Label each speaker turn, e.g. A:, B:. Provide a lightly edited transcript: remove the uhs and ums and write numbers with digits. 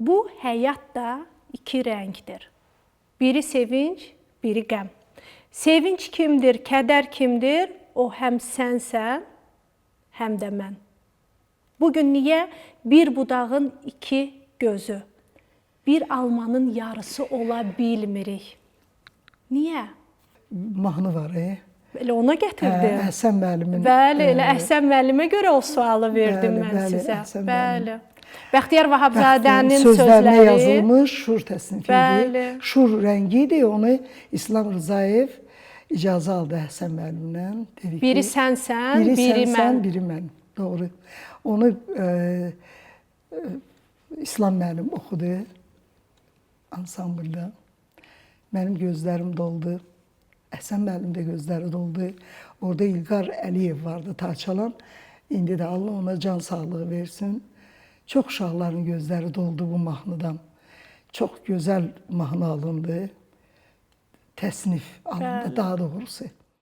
A: Bu həyat da iki rəngdir. Biri sevinc, biri qəm. Sevinc kimdir, kədər kimdir? O həm sənsən, həm də mən. Bu gün niyə bir budağın iki gözü, bir almanın yarısı ola bilmirik? Niyə?
B: Mahnı var, e.
A: Elə ona gətirdim.
B: Hə, Əhsən müəllimin.
A: Bəli, elə Əhsən müəllimə görə o sualı verdim
B: Bəli,
A: mən
B: bəli,
A: sizə.
B: Əhsən
A: Bəli. Bəxtiyar Vahabzadənin
B: sözlərinə
A: sözləri
B: yazılmış Şur təsnifi idi.
A: Bəli.
B: Şur rəngi idi. Onu İslam Rzayev icazə aldı Əhsən müəllimdən. Dedi ki,
A: Biri sənsən,
B: biri,
A: biri
B: sənsən,
A: mən.
B: biri mən. Doğru. Onu İslam müəllim oxudu ansamblda. Mənim gözlərim doldu. Əhsən müəllim də gözləri doldu. Orada İlqar Əliyev vardı tarçalan. İndi də Allah ona can sağlığı versin. Çox uşaqların gözləri doldu bu mahnıdan. Çox gözəl mahnı alındı. Təsnif alındı
A: Bəli.
B: daha doğrusu.